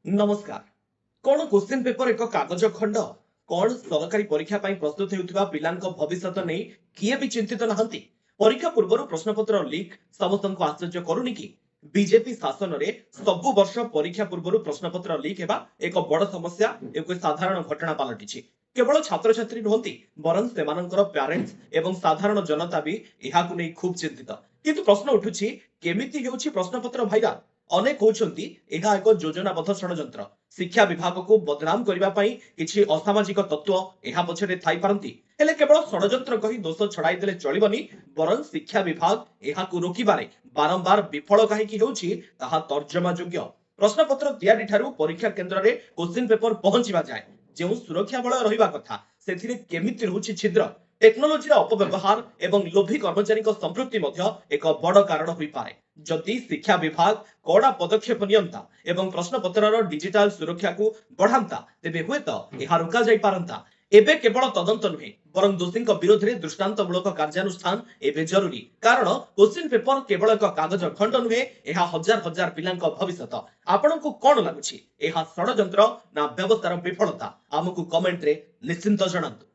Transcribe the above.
ନମସ୍କାର। କଣ question paper ଏକ କାଗଜ ଖଣ୍ଡ? କଣ ସରକାରୀ ପରୀକ୍ଷା ପାଇଁ ପ୍ରସ୍ତୁତ ହେଉଥିବା ପିଲାଙ୍କ ଭବିଷ୍ୟତ ନେଇ କିଏ ବି ଚିନ୍ତିତ ନାହାନ୍ତି? ପରୀକ୍ଷା ପୂର୍ବରୁ ପ୍ରଶ୍ନପତ୍ର ଲିକ୍ ସମସ୍ତଙ୍କୁ ଆଶ୍ଚର୍ଯ୍ୟ କରୁନି କି? ବିଜେପି ଶାସନରେ ସବୁ ବର୍ଷ ପରୀକ୍ଷା ପୂର୍ବରୁ ପ୍ରଶ୍ନପତ୍ର ଲିକ୍ ହେବା ଏକ ବଡ ସମସ୍ୟା, ଏକ ସାଧାରଣ ଘଟଣା ପାଲଟିଛି। କେବଳ ଛାତ୍ରଛାତ୍ରୀ ନୁହନ୍ତି, ବରଂ ସେମାନଙ୍କର ପ୍ୟାରେଣ୍ଟସ ଏବଂ ସାଧାରଣ ଜନତା ବି ଏହାକୁ ନେଇ ଖୁବ୍ ଚିନ୍ତିତ। କିନ୍ତୁ ପ୍ରଶ୍ନ ଉଠୁଛି, କେମିତି ହେଉଛି ପ୍ରଶ୍ନପତ୍ର ଭାଇରାଲ? ଅନେକ କହୁଛନ୍ତି, ଏହା ଏକ ଯୋଜନାବଦ୍ଧ ଷଡ଼ଯନ୍ତ୍ର। ଶିକ୍ଷା ବିଭାଗକୁ ବଦନାମ କରିବା ପାଇଁ କିଛି ଅସାମାଜିକ ତତ୍ତ୍ୱ ଏହା ପଛରେ ଥାଇପାରନ୍ତି। ହେଲେ କେବଳ ଷଡ଼ଯନ୍ତ୍ର କହି ଦୋଷ ଛଡ଼ାଇ ଦେଲେ ଚଳିବନି, ବରଂ ଶିକ୍ଷା ବିଭାଗ ଏହାକୁ ରୋକିବାରେ ବାରମ୍ବାର ବିଫଳ କାହିଁକି ହେଉଛି, ତାହା ତର୍ଜମା ଯୋଗ୍ୟ। ପ୍ରଶ୍ନପତ୍ର ତିଆରି ଠାରୁ ପରୀକ୍ଷା କେନ୍ଦ୍ରରେ କୋଶ୍ଚିନ୍ ପେପର ପହଞ୍ଚିବା ଯାଏ ଯେଉଁ ସୁରକ୍ଷା ବଳୟ ରହିବା କଥା, ସେଥିରେ କେମିତି ରହୁଛି ଛିଦ୍ର? ଟେକ୍ନୋଲୋଜିର ଅପବ୍ୟବହାର ଏବଂ ଲୋଭୀ କର୍ମଚାରୀଙ୍କ ସମ୍ପୃକ୍ତି ମଧ୍ୟ ଏକ ବଡ଼ କାରଣ ହୋଇପାରେ। ଯଦି ଶିକ୍ଷା ବିଭାଗ କଡ଼ା ପଦକ୍ଷେପ ନିଅନ୍ତା ଏବଂ ପ୍ରଶ୍ନପତ୍ରର ଡିଜିଟାଲ ସୁରକ୍ଷାକୁ ବଢ଼ାନ୍ତା, ତେବେ ହୁଏତ ଏହା ରୋକାଯାଇପାରନ୍ତା। ଏବେ କେବଳ ତଦନ୍ତ ନୁହେଁ, ବରଂ ଦୋଷୀଙ୍କ ବିରୋଧରେ ଦୃଷ୍ଟାନ୍ତମୂଳକ କାର୍ଯ୍ୟାନୁଷ୍ଠାନ ଏବେ ଜରୁରୀ। କାରଣ କୋଶ୍ଚିନ୍ ପେପର କେବଳ ଏକ କାଗଜ ଖଣ୍ଡ ନୁହେଁ, ଏହା ହଜାର ହଜାର ପିଲାଙ୍କ ଭବିଷ୍ୟତ। ଆପଣଙ୍କୁ କଣ ଲାଗୁଛି, ଏହା ଷଡ଼ଯନ୍ତ୍ର ନା ବ୍ୟବସ୍ଥାର ବିଫଳତା? ଆମକୁ କମେଣ୍ଟରେ ନିଶ୍ଚିନ୍ତ ଜଣାନ୍ତୁ।